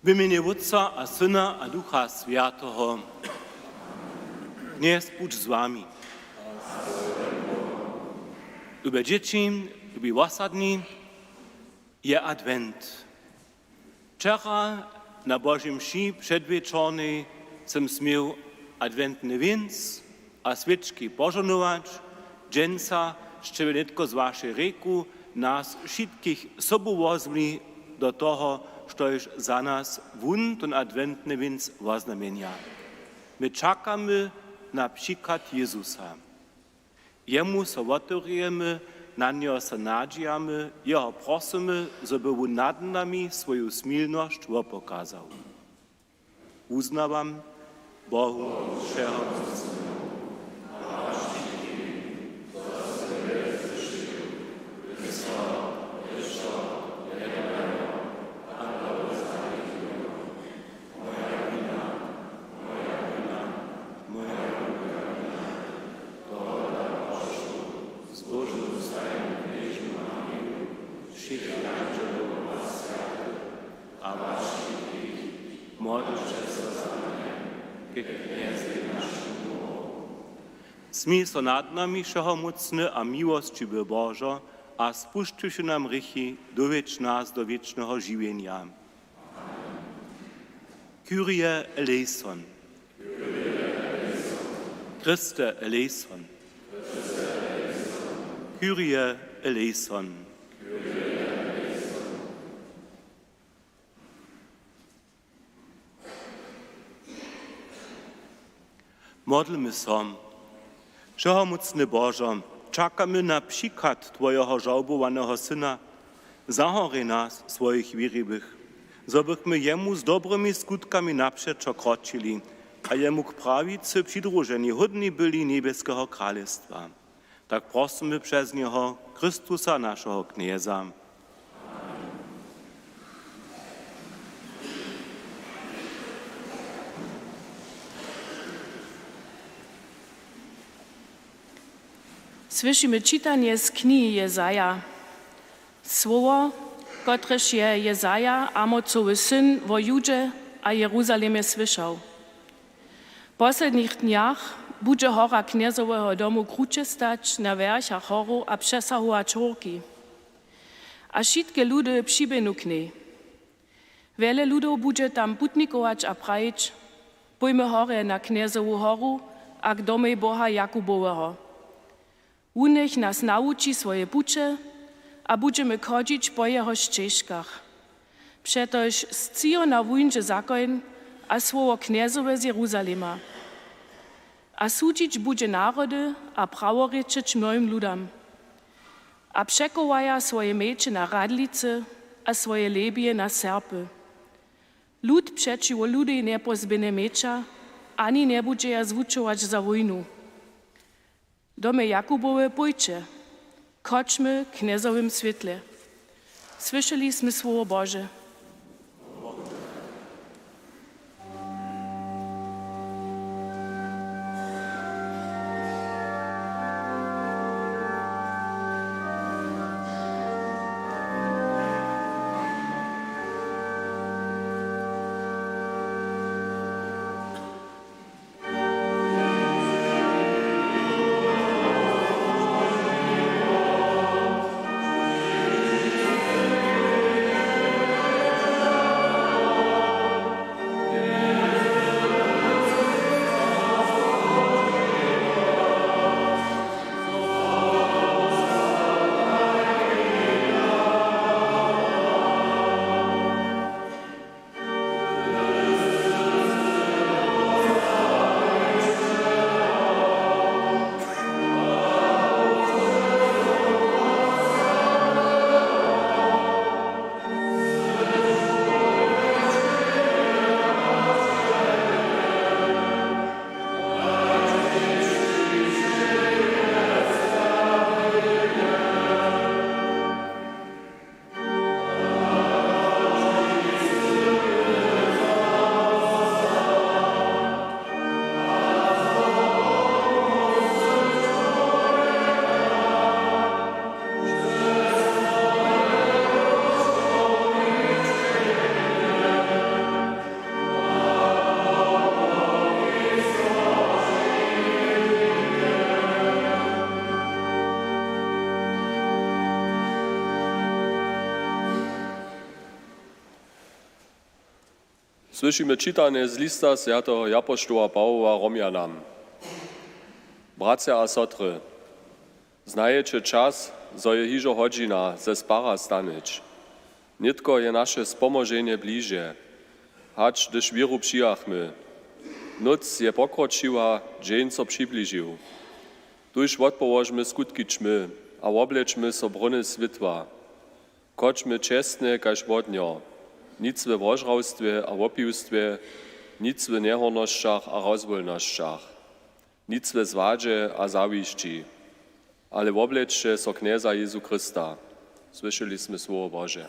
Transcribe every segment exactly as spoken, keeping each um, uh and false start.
W mjenje Wótca a Syna a Ducha Swjateho. Knjez budź z wami. Lube dźěći, lubi wosadni, je adwent. Wčera na Božej mši předwječornej sym směł adwentny wěnc a swěčki požohnować. Dźensa sće wy nětko z wašej rěku nas wšitkich sobu wozwli do toho, štož za nas wón tón adwentny wěnc woznamjenja. My čakamy na přichad Jezusa. Jemu so wotewrjemy, na njeho so nadźijamy, jeho prosymy, zo by wón nad nami swoju smilnosć wopokazał. Wuznawam Bohu Wšehomócnemu. Modlće so za mnje, ke Knjezej našemu Bohu. Smil so nad nami, wšehomócny a miłosćiwy Božo, a spušćiwši nam hrěchi, dowjedź nas do wěčneho žiwjenja. Kyrie eleison. Christe eleison. Kyrie eleison. Modlmy so. Wšehomócny Božo, čakamy na přichad twojeho žałbowaneho Syna. Zahorjej nas, swojich wěriwych, zo bychmy jemu z dobrymi skutkami napřećo kročili a jemu k prawicy přidruženi hódni byli njebjeskeho kralestwa. Tak prosymy přez njeho, Chrystusa, našeho Knjeza. Słyšimy čitanje z knihi Jezaja. Słowo, kotrež je Jezaja, Amocowy syn, wo Judźe a Jeruzalemje słyšał. W poslednich dnjach budźe hora Knjezoweho domu kruće stać na wjerchach horow a přesahować hórki. A wšitke ludy přiběhnu k njej. Wjele ludow budźe tam putnikować a prajić: Pójmy horje na Knjezowu horu a k domej Boha Jakuboweho. Wón njech nas nawuči swoje puće a budźemy chodźić po jeho šćežkach. Přetož z Ciona wuńdźe zakoń a słowo Knjezowe z Jeruzalema. A sudźić budźe narody a praworěčeć mnohim ludam. A přechowaja swoje mječe na radlicy a swoje lebije na serpy. Lud přećiwo ludej njepozběhnje mječa, ani njebudźe ja zwučować za wójnu. Domje Jakubowe, pójće, chodźmy w Knjezowym swětle. Słyšeli smy słowo Bože. Słyšimy čitanje z lista swjateho japoštoła Pawoła Romjanam. Bratřa a sotry, znajeće čas, zo je hižo hodźina ze spara stanyć. Nětko je naše spomoženje bliže, hač hdyž wěru přijachmy. Nóc je pokročiła, dźeń so přibližił. Tuž wotpołožmy skutki ćmy a woblečmy so bróny swětła. Chodźmy čestnje kaž wodnjo, nic we wožrawstwje a wopiwstwje, nic w njehornosćach a rozwólnosćach, nic we zwadźe a zawišći, ale woblečće so Knjeza Jezu Chrysta. Słyšeli smy słowo Bože.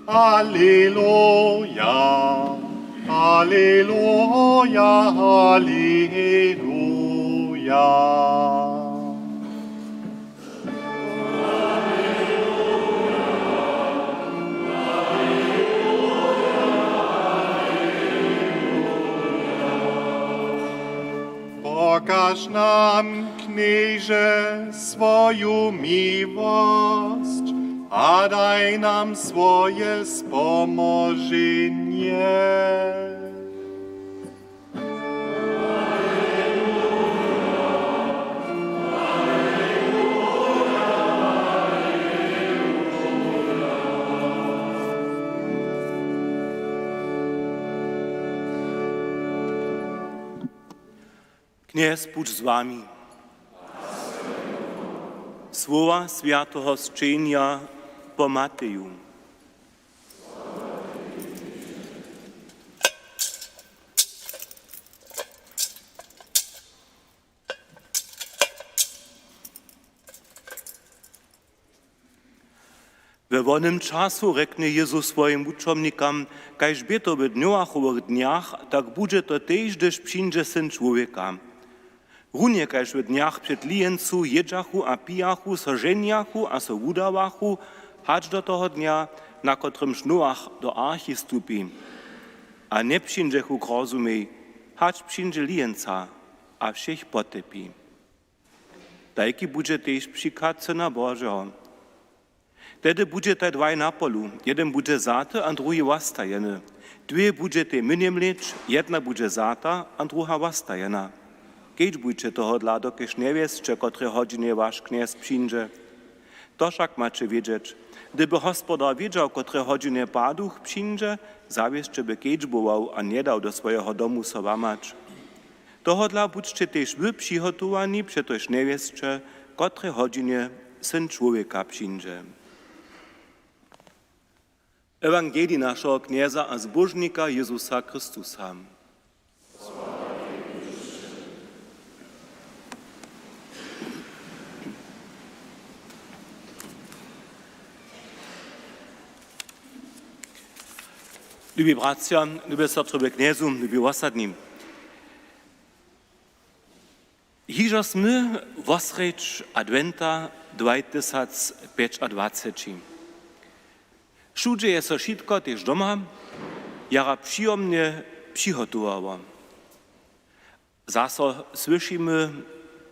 Aleluja, aleluja, aleluja. Pokaž nam, Knježe, swoju miłosć a daj nam swoje spomoženje. Knjez budź z wami. Słowa swjateho sćenja po Mateju. We wonym času rjekny Jezus swojim wučomnikam: Kaž bě to w Noachowych dnjach, tak budźe to tež, hdyž přińdźe Syn čłowjeka. Runje kaž w dnjach před lijencu jědźachu a pijachu, so ženjachu a so wudawachu, hač do toho dnja, na kotrymž Noach do archi stupi. A njepřińdźechu k rozumej, hač přińdźe lijenca a wšěch potepi. Tajki budźe tež přichad Syna Božeho. Tehdy budźetaj dwaj na polu, jedyn budźe zaty a druhi wostajeny. Dwě budźetej w měnje mlěć, jedna budźe zata a druha wostajena. Kedźbujće tohodla, dokelž njewěsće, kotrej hodźinje waš Knjez přińdźe. To wšak maće wědźeć: Hdyby hospodar wědźał, kotrej hodźinje paduch přińdźe, zawěsće by kedźbował a njedał do swojeho domu so łamać. Tohodla budźće tež wy přihotowani, přetož njewěsće, kotrej hodźinje Syn čłowjeka přińdźe. Ewangelij našeho Knjeza a Zbóžnika Jezusa Chrystusa. Lubi bratřa, lube sotry we Knjezu, lubi wosadni. Hižo smy wosrjedź adwenta dwaj tysac pjećadwaceći. Wšudźe je so wšitko, tež doma, jara přijomnje přihotowało. Zaso słyšimy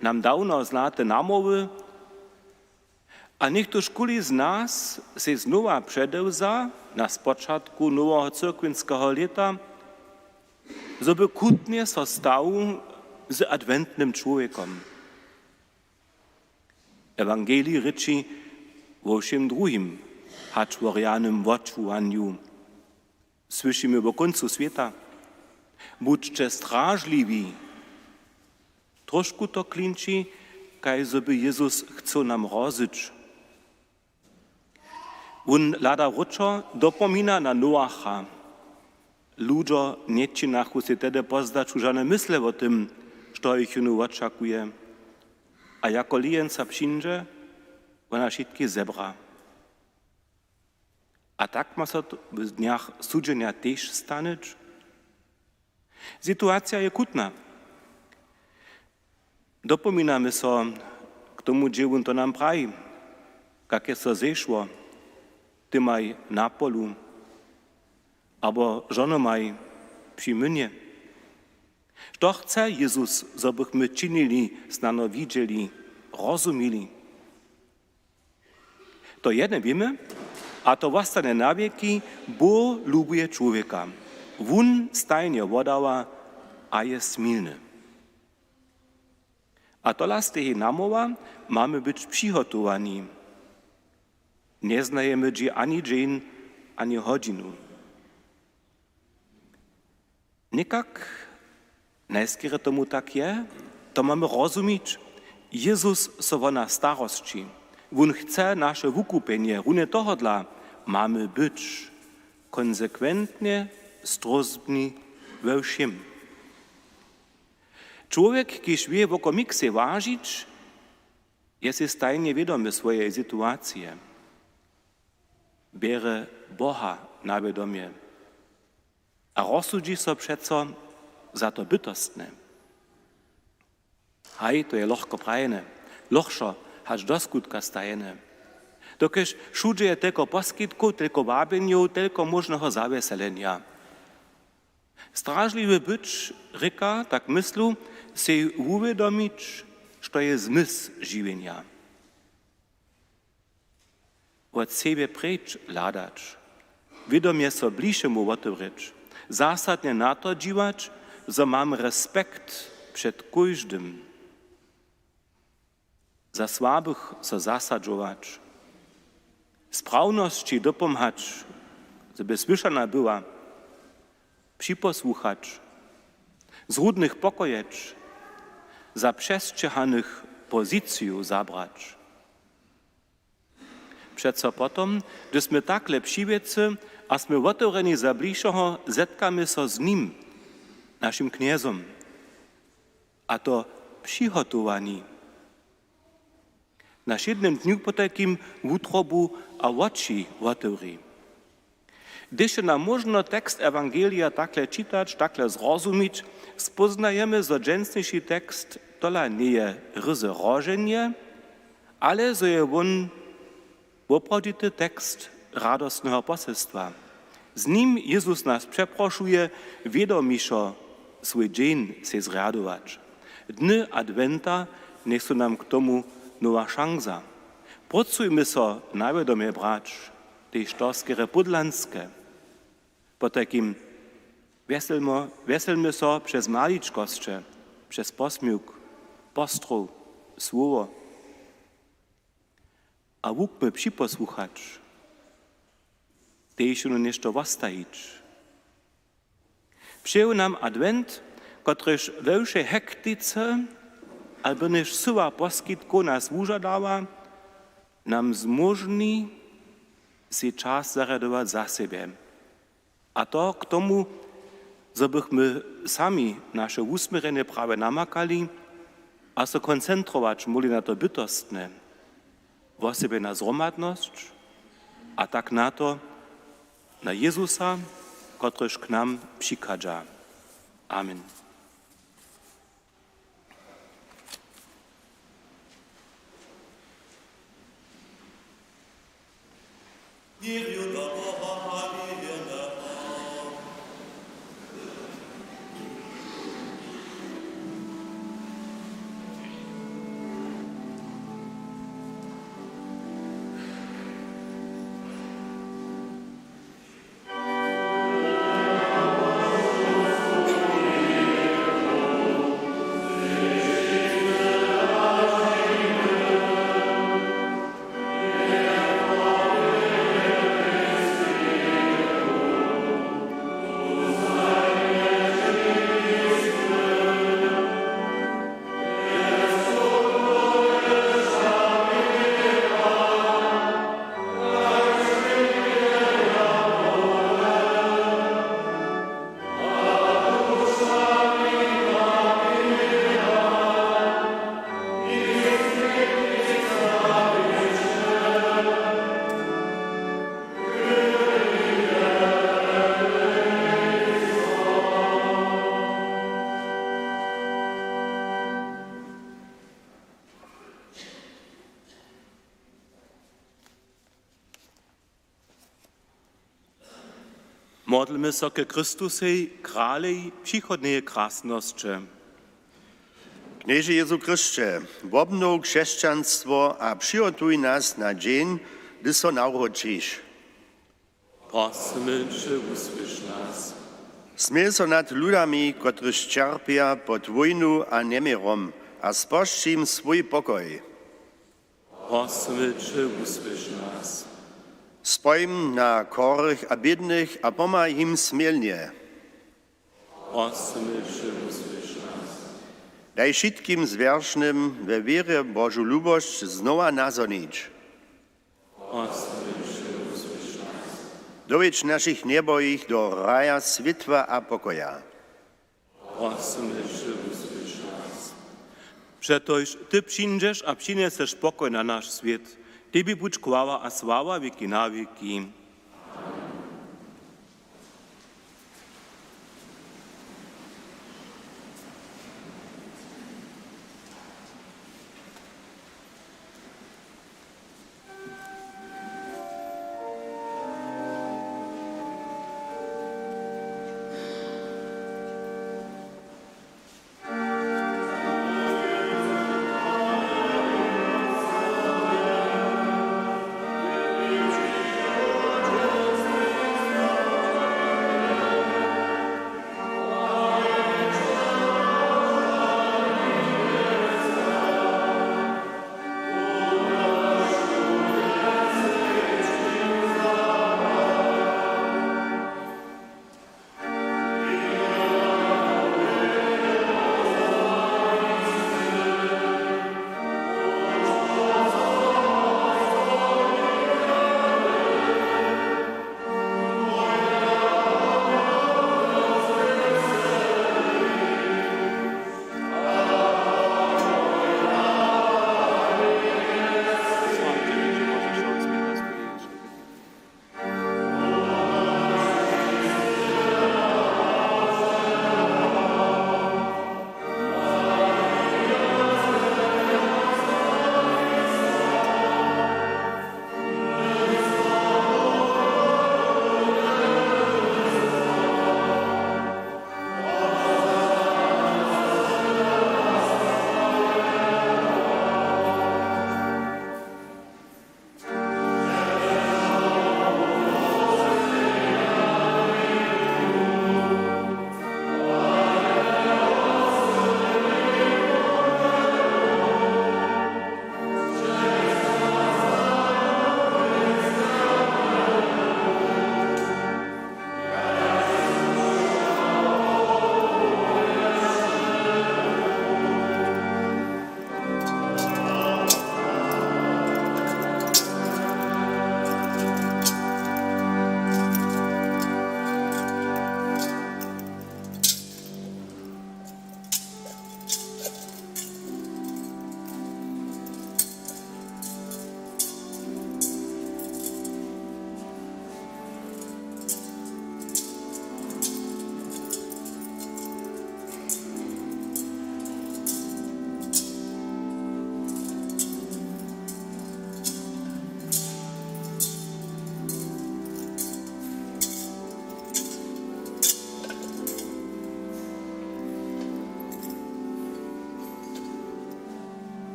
nam dawno znate namołwy, a něchtožkuli z nas sej znowa předewza na spočatku noweho cyrkwinskeho lěta, zo by chutnje so stał z adwentnym čłowjekom. Ewangelij rěči wo wšěm druhim, hač wo rjanym wočuwanju. Słyšimy wo kóncu swěta: Budźće stražliwi. Trošku to klinči, kaž zo by Jezus chcył nam hrozyć. Wón hlada wróćo dopomina na Noacha. Ludźo nječinachu sej tehdy pozdać žane mysle wo tym, što jich jónu wočakuje. A jako lijenca přińdźe, wona wšitkich zebra. A tak ma so to w dnjach sudźenja tež stanyć. Situacija je chutna. Dopominamy so k tomu, hdźe wón to nam praji, kak je so zešło, tymaj na polu. Abo žonomaj při mynje. Što chce Jezus, zo bychmy činili, snano widźeli, rozumili? To jedne wěmy, a to wostanje na wěki: Bóh lubuje čłowjeka. Wón stajnje wodawa a je smilny. A tola steji namołwa: Mamy być přihotowani. Njeznajemy dźě ani dźeń, ani hodźinu. Někak najskerje tomu tak je, to mamy rozumić. Jezus so wo nas starosći. Wón chce naše wukupjenje. Runje tohodla mamy być konsekwentnje strózbni we wšěm. Čłowjek, kiž wě wokomik sej wažić, je sej stajnje wědomy swojeje situacije. Bjerje Boha na wědomje a rozsudźi so přeco za to bytostne. Haj, to je lochko prajene, lochšo hač do skutka stajene. Dokelž wšudźe je telko poskitkow, telko wabjenjow, telko móžneho zawjeselenja. Stražliwy być rěka, tak myslu, sej wuwědomić, što je zmysł žiwjenja. Wot sebje preč hladać, wědomje so blišemu wotewrěć, zasadnje na to dźiwać, zo mam respekt před kóždym. Za słabych so zasadźować, sprawnosći dopomhać, zo by słyšana była, připosłuchać, zrudnych pokojeć, za přesćěhanych poziciju zabrać. Přeco potom, hdyž smy takle při wěcy a smy wotewrjeni za bližšeho, zetkamy so z nim, našim Knjezom. A to přihotowani. Na wšědnym dnju potajkim wutrobu a woči wotewri. Hdyž je nam móžno tekst ewangelija takle čitać, takle zrozumić, spóznajemy, zo dźensniši tekst tola njeje ryze hroženje, ale zo je wón woprawdźity tekst radostneho poselstwa. Z nim Jezus nas přeprošuje, wědomišo swój dźeń sej zrjadować. Dny adwenta njech su nam k tomu nowa šansa. Prócujmy so na wědomje brać tež to skerje pódlanske. Potajkim wjeselmo-, wjeselmy so přez maličkosće, přez posměwk, postrow, słowo. A wukmy připosłuchać, tež jónu něšto wostajić. Přeju nam adwent, kotryž we wšej hektice, abo než syła poskitkow nas wužadawa, nam zmóžni sej čas zarjadować za sebje. A to k tomu, zo bychmy sami naše wusměrjenje prawje namakali a so koncentrować móhli na to bytostne, wosebje na zhromadnosć a tak na to, na Jezusa, kotryž k nam přichadźa. Amen. Modlmy so ke Chrystusej, Kralej přichodneje krasnosće. Knježe Jezu Chrysće, wobnow křesćanstwo a přihotuj nas na dźeń, hdy so nawróćiš. Prosymy će, wusłyš nas. Smil so nad ludami, kotryž ćerpja pod wójnu a njeměrom, a spožč jim swój pokoj. Prosymy će, wusłyš nas. Spojm na chorych a bědnych a pomhaj jim smjelnje. Prosymy će, wusłyš nas. Daj wšitkim zwjeršnym we wěrje Božu lubosć znowa nazhonić. Prosymy će, wusłyš nas. Dowjedź našich njebojich do raja swětła a pokoja. Prosymy će, wusłyš nas. Přetož ty přińdźeš a přinjeseš pokoj na naš swět, tebi budź chwała a sława wěki na wěki.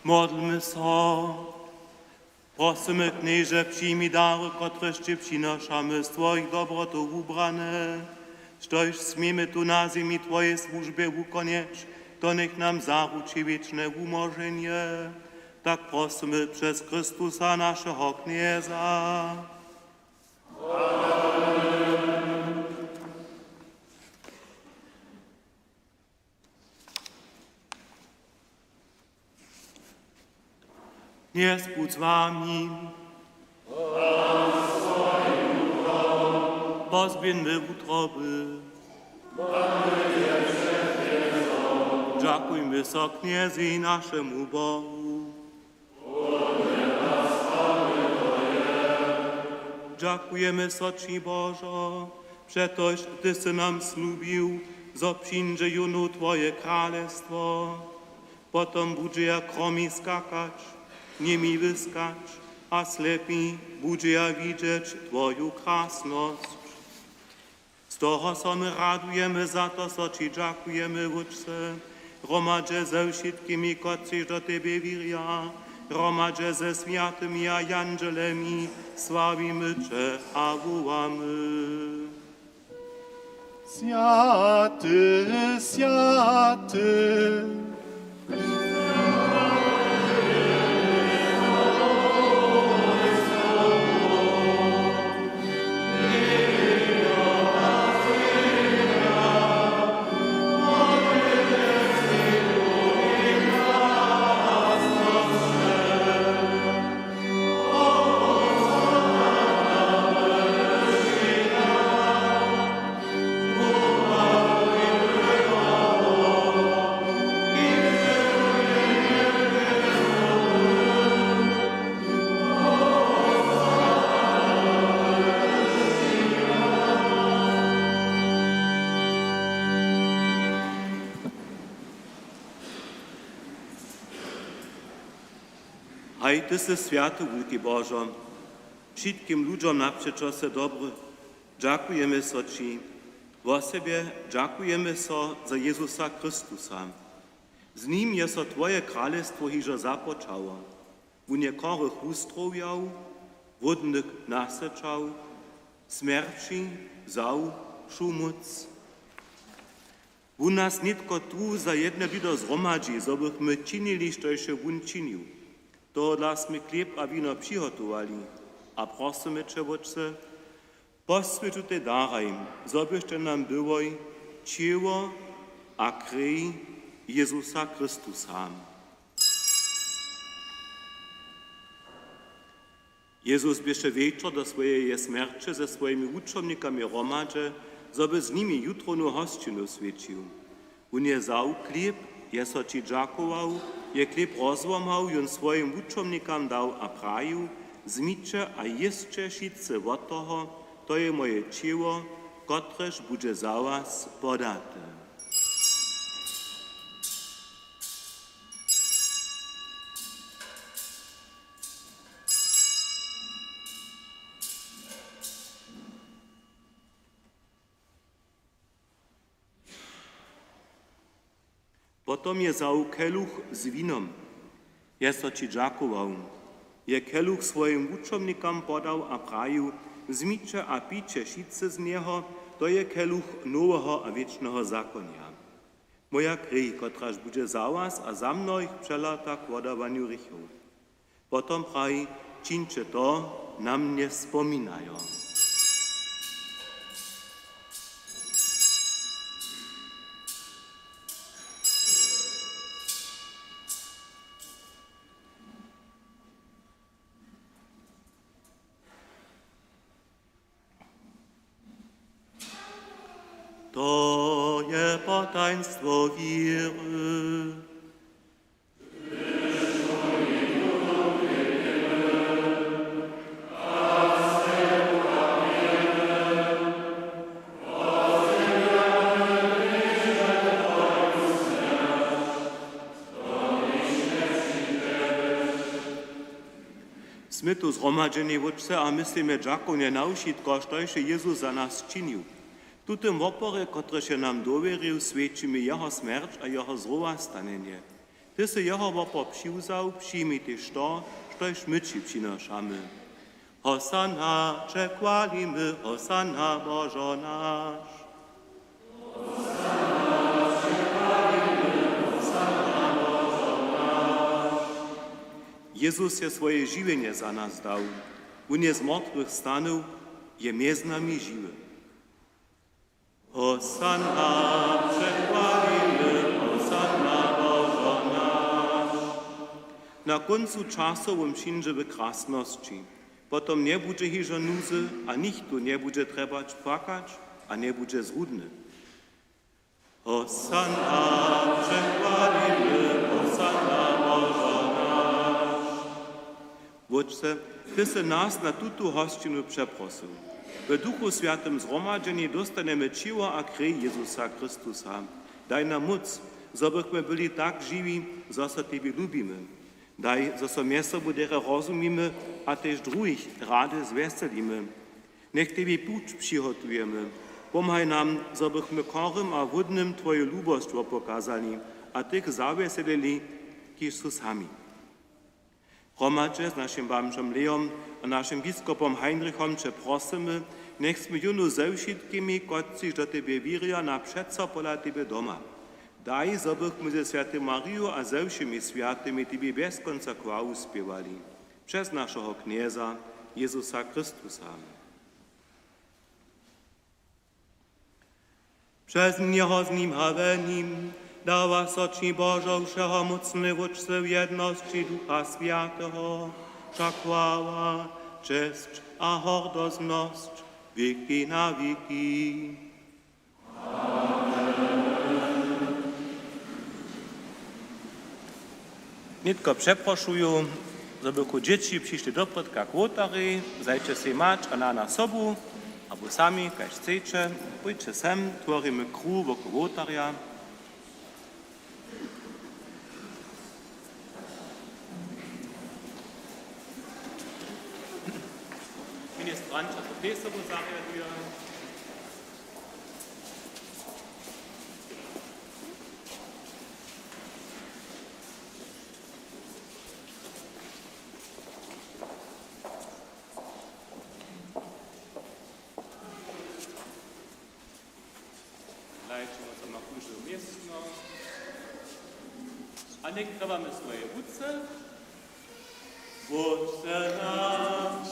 Modlmy so. Prosymy, Knježe, přijmi dary, kotrež ći přinošamy z twojich dobrotow wubrane, štož směmy tu na zemi twoje słužbje wukonjeć, to njech nam zaruči wěčne wumoženje. Tak prosymy přez Chrystusa, našeho Knjeza. Knjez budź z wami. Pozběhńmy wutroby. Dźakujmy so Knjezej, našemu Bohu. Dźakujemy so ći, Božo, přetož ty sy nam slubił, zo přińdźe jónu twoje kralestwo. Potom budźeja chromi skakać, němi wyskać a slepi budźeja widźeć twoju krasnosć. Z toho so my radujemy, za to so ći dźakujemy, Wótče, hromadźe ze wšitkimi, kotřiž do tebje wěrja, hromadźe ze swjatymi a jandźelemi sławimy će a wołamy. Swjaty, swjaty. Haj, ty sy swjaty, wulki Božo, wšitkim ludźom napřećo sy dobry. Dźakujemy so ći. Wosebje dźakujemy so za Jezusa Chrystusa. Z nim je so twoje kralestwo hižo započało. Wón je chorych wuzdrowjał, hłódnych nasyćał, smjerći wzał wšu móc. Wón nas nětko tu za jedne blido zhromadźi, zo bychmy činili, štož je wón činił. Tohodla smy chlěb a wino přihotowali a prosymy će, Wótče, poswjeć tutej daraj, zo byštej nam byłoj ćěło a krej Jezusa Chrystusa. Jezus běše wječor do swojeje smjerće ze swojimi wučomnikami hromadźe, zo by z nimi jutrownu hosćinu swjećił. Wón je wzał chlěb, je so ći dźakował, je chlěb rozłamał, jón swojim wučomnikam dał a prajił: Wzmiće a jěsće wšitcy wot toho, to je moje ćěło, kotrež budźe za was podate. Potom je wzał keluch z winom, je so ći dźakował, je keluch swojim wučomnikam podał a prajił: Wzmiće a pijće wšitcy z njeho, to je keluch noweho a wěčneho zakonja. Moja krej, kotraž budźe za was a za mnohich přelata k wodawanju hrěchow. Potom praji: Čińće to na mnje spominajo. To je potajnstwo wěry. Smy tu zhromadźeni, Wótče, a myslimy dźakownje na wšitko, štož je Jezus za nas činił. W tutym woporje, kotryž je nam dowěrił, swjećimy jeho smjerć a jeho zrowastanjenje. Ty sy jeho wopor přiwzał, přijmi tež to, štož my ći přinošamy. Hosanna, će chwalimy, hosanna, Božo naš. Jezus je swoje žiwjenje za nas dał. Wón je z mortwych stanył, je mjez nami žiwy. Hosanna, přechwalimy, hosanna, Božo naš. Na kóncu časow wón přińdźe w krasnosći. Potom njebudźe hižo nuzy a nichtó njebudźe trjebać płakać a njebudźe zrudny. Hosanna, přechwalimy, hosanna, Božo naš. Wótče, ty sy nas na tutu hosćinu přeprosył. W Duchu Swjatym zhromadźenje dóstanjemy ćěło a krej Jezusa Chrystusa. Daj nam móc, zo bychmy byli tak žiwi, zo so tebi lubimy. Daj, zo so mjez sobu derje rozumimy a tež druhich rady zwjeselimy. Njech tebi puć přihotujemy. Pomhaj nam, zo bychmy chorym a hłódnym twoju lubosć wopokazali a tych zawjeselili, kiž su sami. Hromadźe z našim bamžom Leom a našim biskopom Heinrichom će prosymy, njech smy jónu ze wšitkimi, kotřiž do tebje wěrja, na přeco pola tebje doma. Daj, zo bychmy ze swjatej Mariju a ze wšěmi swjatymi tebi bjez kónca chwalu spěwali. Přez našeho Knjeza Jezusa Chrystusa. Přez njeho, z nim a we nim dawa so ći, Božo, wšehomócny Wótče, w jednosći Ducha Swjateho wša chwała, česć a hordoznosć wěki na wěki. Nětko přeprošuju, zo bychu dźěći přišli doprědka k wołtarjej. Wzajće sej mać a nana sobu, abo sami, kaž chceće. Pójće sem, tworimy kruh wokoło wołtarja. Ministranća so tež sobu zarjaduja. Hlajće, zo ma kóždy městno. A něk dawamy swoje ruce. Wótče naš,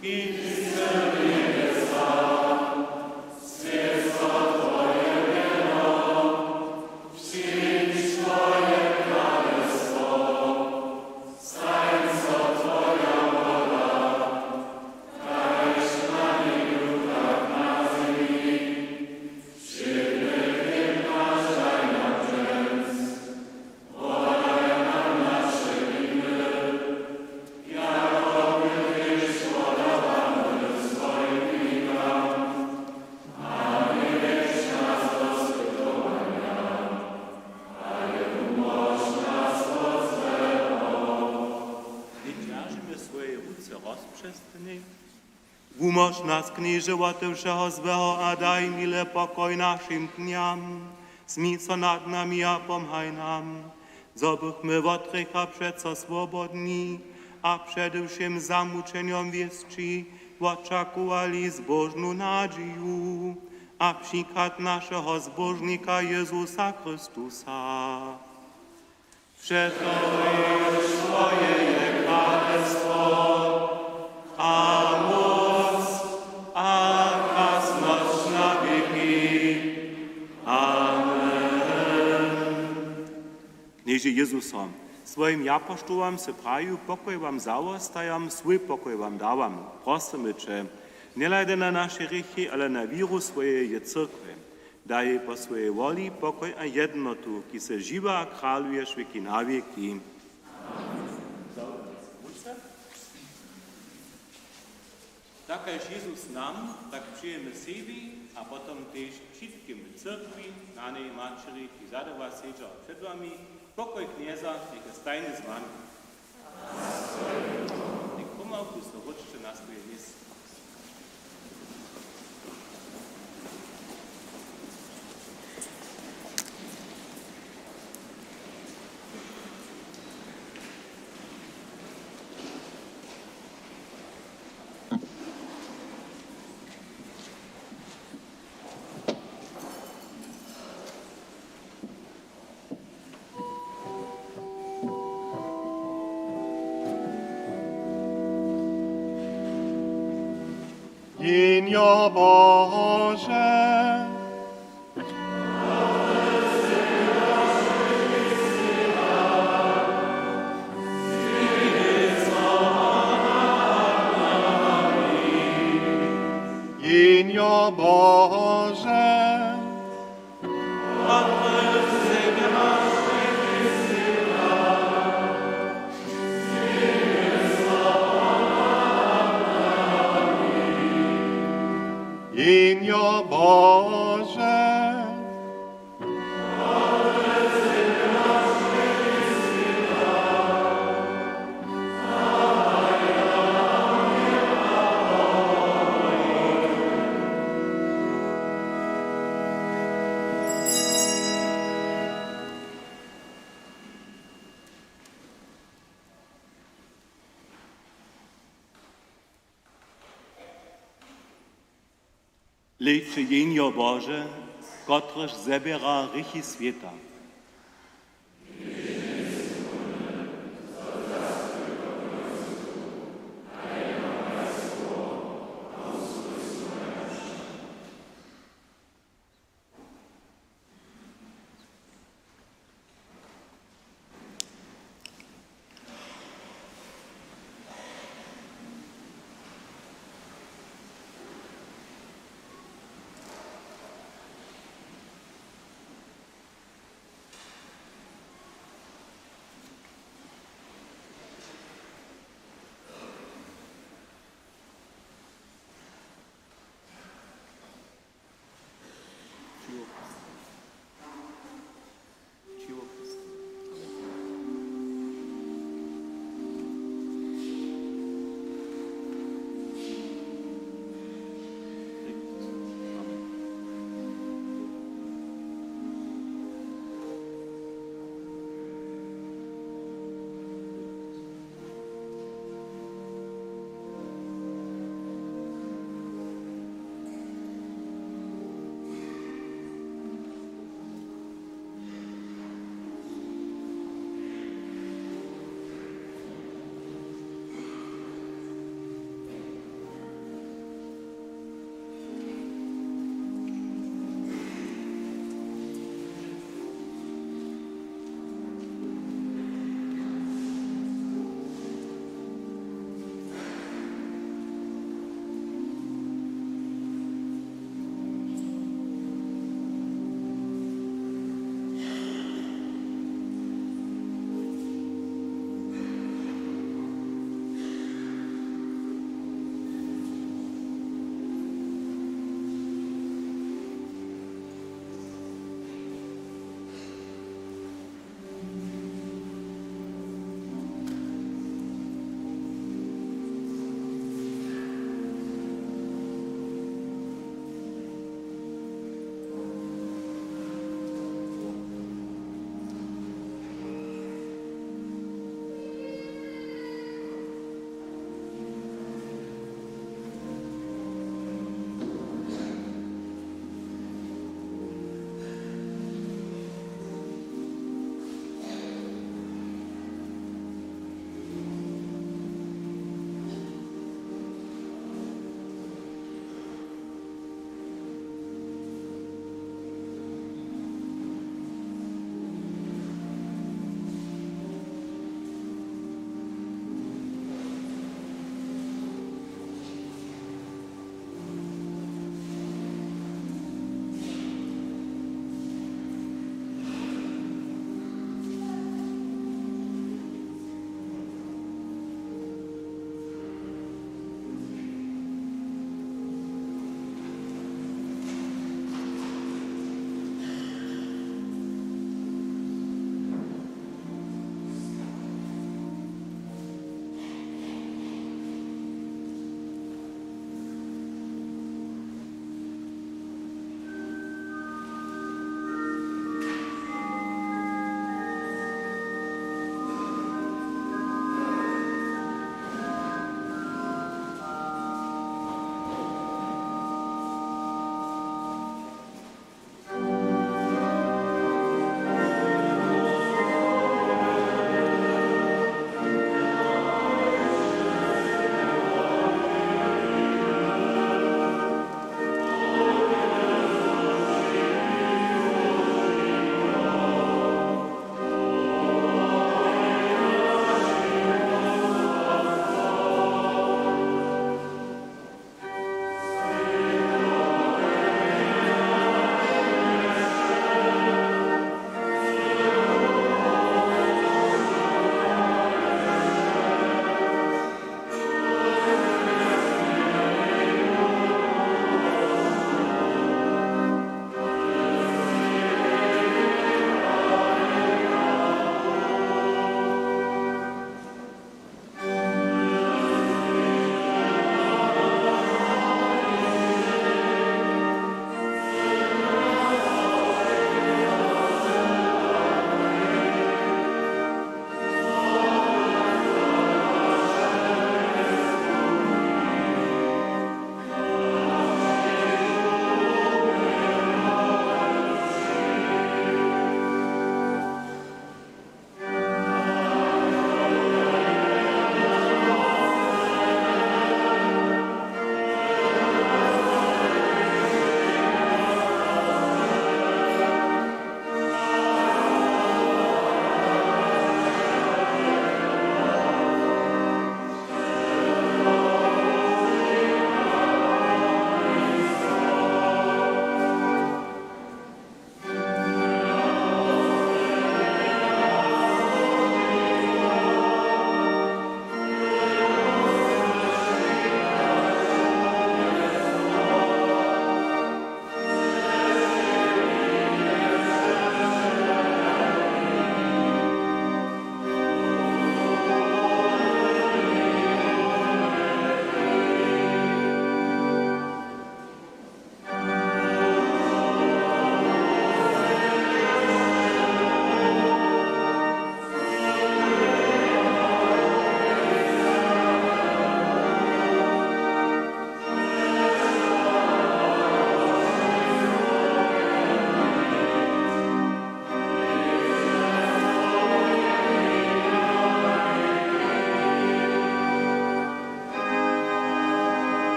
kiž sy w njebjesach, swjeć so twoje mjeno, přińdź twoje kralestwo, stań so twoja wola, kaž na njebju, tak na zemi. Wšědny chlěb naš daj nam dźens, wodaj nam naše winy, jako my tež wodawamy swojim winikam, a njewjedź nas do spytowanja, ale wumóž nas wot złeho. Hnydź dźeržimy swoje ruce rozpřesrnje. Wumóž nas, Knježe, wote wšeho złeho a daj, miły pokoj našim dnjam. Smil so nad nami a pomhaj nam, zo bychmy wot hrěcha přeco swobodni a přede wšěm zamućenjom wěsći wočakowali zbóžnu nadźiju a přichad našeho Zbóžnika Jezusa Chrystusa. Přetož twoje je kralestwo a móc a krasnosć na wěki. Amen. Knježe Jezuso, swojim japoštołam sy prajił: Pokoj wam zawostajam, swój pokoj wam dawam. Prosymy će, njehladaj na naše hrěchi, ale na wěru swojeje cyrkwje. Daj po swojej woli pokoj a jednotu, kiž sy žiwy a kraluješ wěki na wěki. Tak kaž Jezus nam, tak přejemy sebi a potom tež wšitkim w cyrkwi, nanej, maćeri, kiž zady was sedźa před wami, pokoj Knjeza njech je stajnje z wami. Něk pomałku so wróćće na swoje městno. Jehnjo Bože. Jehnjo Bože. Hlejće, Jehnjo Bože, kotrež zběra hrěchi swěta.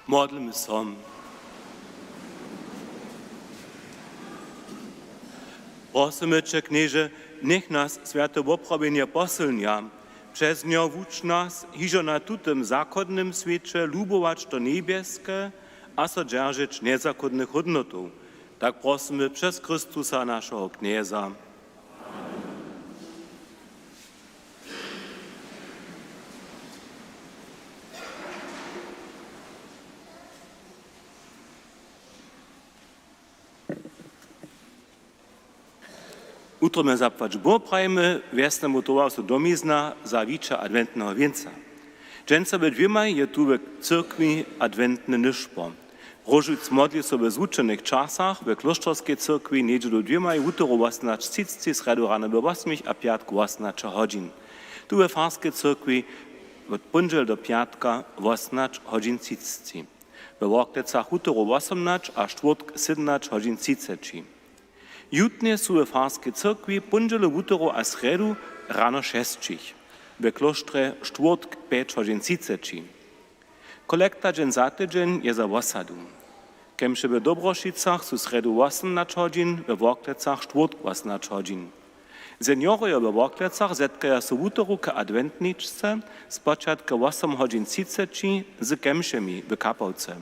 Modlmy so. Prosymy će, Knježe, njech nas swjate woprawjenje posylnja. Přez njo wuč nas, hižo na tutym zachodnym swěće lubować to njebjeske a so dźeržeć njezachodnych hódnotow. Tak prosymy přez Chrystusa, našeho Knjeza. Wutrobnje zapłać Bóh prajimy wjesnemu towarstwu Domizna za wiće adwentneho wěnca. Dźensa we dwěmaj je tu w cyrkwi adwentny nyšpor. Róžec modli so we zwučenych časach we klóšterskej cyrkwi njedźelu dwěmaj, wutoru wosomnaće třiceći, srjedu rano we wosmich a pjatk wosomnaće hodźin. Tu we farskej cyrkwi wot póndźele do pjatka wosomnaće hodźin třiceći. We Worklecach wutoru wosomnaće a štwórtk sydomnaće hodźin třiceći. Jutnje su we farskej cyrkwi póndźele, wutoru a srjedu rano šesćich, we klóštrje štwórtk pjeć hodźin třiceći. Kolekta dźeń za tydźeń je za wosadu. Kemše we Dobrošicach su srjedu wosomnaće hodźin, we Worklecach štwórtk wosomnaće hodźin. Seniorojo we Worklecach zetkaja so wutoru k adwentničce, spočatk wosom hodźin třiceći z kemšemi w kapałce.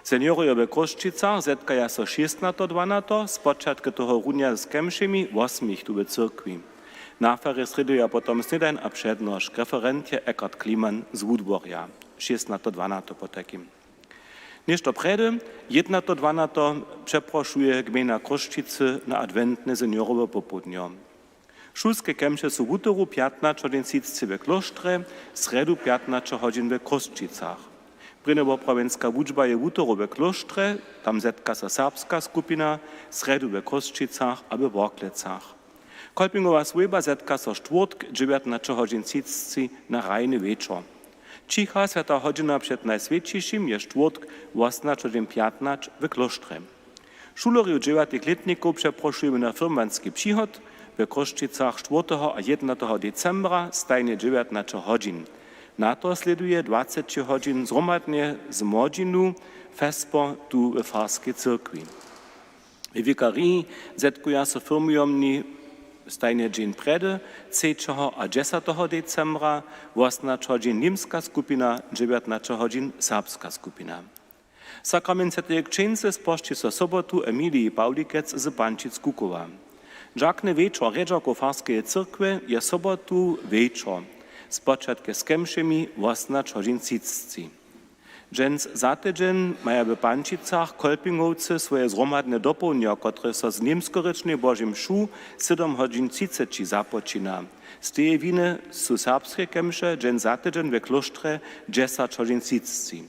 Seniorojo we Chrósćicach zetkaja so šěsnato dwanato, spočatk tohorunja z kemšemi wosmich tu w cyrkwi. Na farje srěduja potom snědań a přednošk, referent je Eckhard Kliemann z Wudworja, šěsnato dwanato potajkim. Něšto prjedy, jědnato dwanato, přeprošuje gmejna Chrósćicy na adwentne seniorowe popołdnjo. Šulske kemše su wutoru pjatnaće hodźin třiceći we klóštrje, srjedu pjatnaće hodźin we Chrósćicach. Prěnje woprawjenska wučba je wutoru we klóštrje, tam zetka so serbska skupina, srjedu we Chrósćicach a we Worklecach. Kolpingowa swójba zetka so štwórtk dźewjatnaće hodźin třiceći na hrajny wječor. Ćicha swjata hodźina před Najswjećišim je štwórtk wosomnaće hodźin pjatnaće we klóštrje. Šulerjow dźewjatych lětnikow přeprošujemy na firmwanski přihod we Chrósćicach štwórteho a jědnateho decembra, stajnje dźewjatnaće hodźin. Na to slěduje dwaceći hodźin zhromadnje z młodźinu, vesper tu we farskej cyrkwi. W wikariji zetkuja so firmujomni stajnje dźeń prjedy, třećeho a dźesateho decembra, wosomnaće hodźin němska skupina, dźewjatnaće hodźin serbska skupina. Sakrament swjateje křćeńcy spožči so sobotu Emiliji Pawlikec z Pančic-Kukowa. Dźakny wječor rjedźerkow farskeje cyrkwje je sobotu wječor, spočatk z kemšemi wosomnaće hodźin třiceći. Dźens za tydźeń maja w Pančicach Kolpingowcy swoje zhromadne dopołdnjo, kotrež so z němskorěčnej Božej mšu sydom hodźin třiceći započina. Z teje winy su serbske kemše dźens za tydźeń we klóštrje dźesać hodźin třiceći.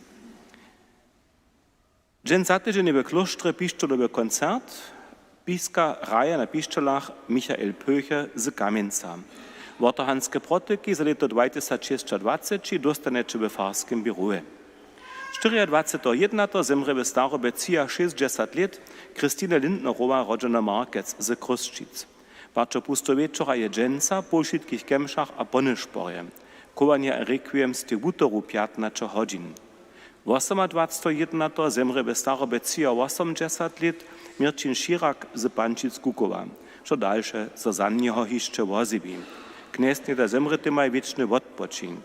Dźens za tydźeń je we klóštrje pišćelowy koncert Piska hraje na pišćelach Michael Pöche z Kamjenca. Wotrhanske protyki za lěto dwatysać šěsćadwaceći dóstanjeće we farskim běrowje. Štyriadwaceteho jědnateho zemrě w starobje třiašěsćdźesat lět Christine Lindnerowa, rodźena Markec z Chrósćic. Paćo pusteho wječora je dźensa po wšitkich kemšach a po nyšporje. Chowanje a rekwiem stej wutoru pjatnaće hodźin. Wosomadwaceteho jědnateho zemrě w starobje třiawosomdźesat lět Měrćin Širak z Pančic-Kukowa. Što dalše so za njeho hišće wozjewi. Knjez njeda zemrětymaj wěčny wotpočink.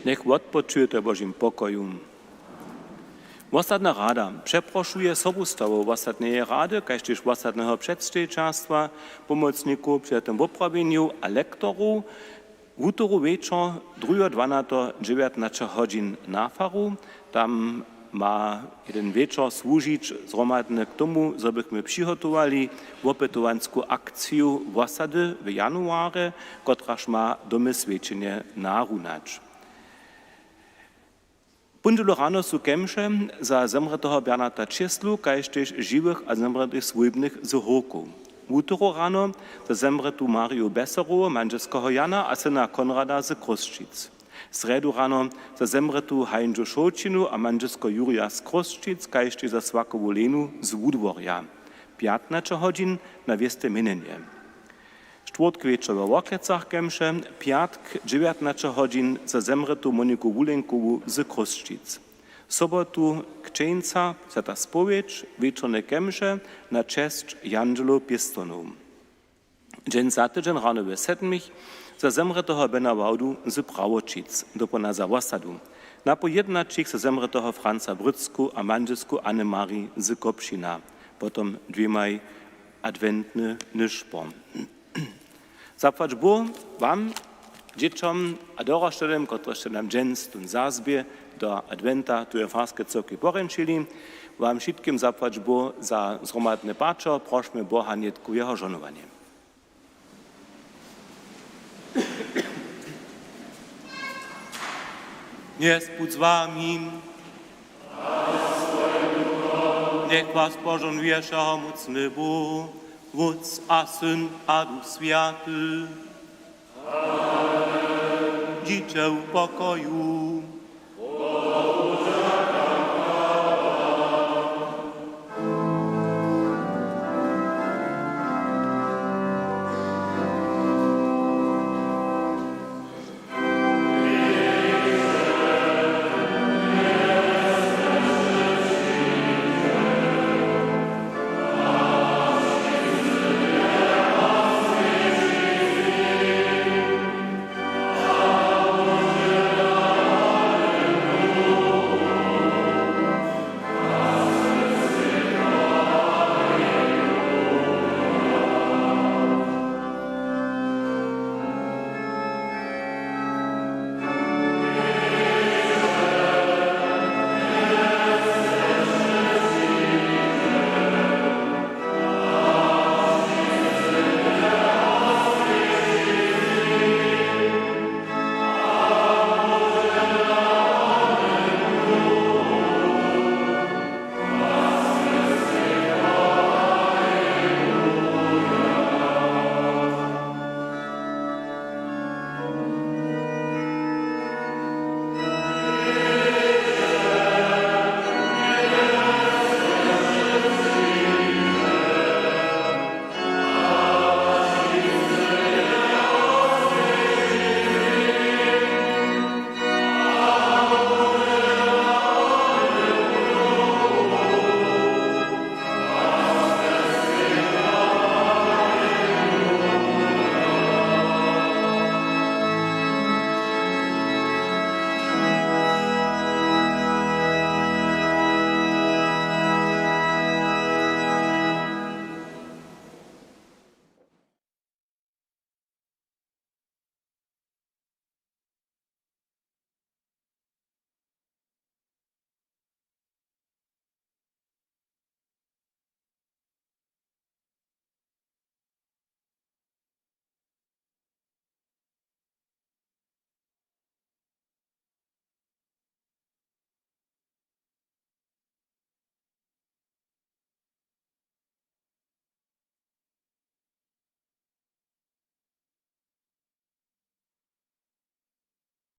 Njech wotpočujeta w Božim pokoju. Wosadna rada přeprošuje sobustawow wosadneje rady, kaž tež wosadneho předstejićerstwa, pomocnikow při tym woprawjenju a lektorow, wutoru wječor, druheho dwanateho, dźewjatnaće hodźin na faru. Tam ma jedyn wječor słužić zhromadnje k tomu, zo bychmy přihotowali wopytowansku akciju wosady w januarje, kotraž ma domy swjećenje narunać. Póndźelu rano su kemše za zemrěteho Bernata Čěslu, kaž tež žiwych a zemrětych swójbnych z Hórkow. Wutoru rano za zemrětu Mariju Beserowu, mandźelskeho Jana a syna Konrada z Chrósćic. Srjedu rano za zemrětu Hańdźu Šołćinu a mandźelskeho Jurja z Chrósćic, kaž tež za swakowu Lenu z Wudworja. Pjatnaće hodźin na wěste měnjenje. Štwórtk wječor we Worklecach kemše, pjatk dźewjatnaće hodźin za zemrětu Moniku Wulenkowu z Chrósćic. Sobotu křćeńca, swjata spowědź, wječorne kemše na česć jandźelow pěstonow. Dźensa tydźeń rano we sedmich za zemrěteho Bena Wałdu z Prawoćic, dopołdnja za wosadu. Napoł jědnaćich za zemrěteho Franca Brycku a mandźelsku Anne-Marie z Kopšina, potom dwěmaj adwentny nyšpor. Zapłać Bóh wam, dźěćom a dorosćenym, kotrež sće nam dźensa tón zazběh do adwenta tu w farskej cyrkwi porjeńšili. Wam wšitkim zapłać Bóh za zhromadne pačo, prošmy Boha nětku jeho žohnowanje. Knjez budź z wami. Njech was požohnuje wšehomócny Bóh, Wótc a Syn a Duch Swjaty. Dźiće w pokoju.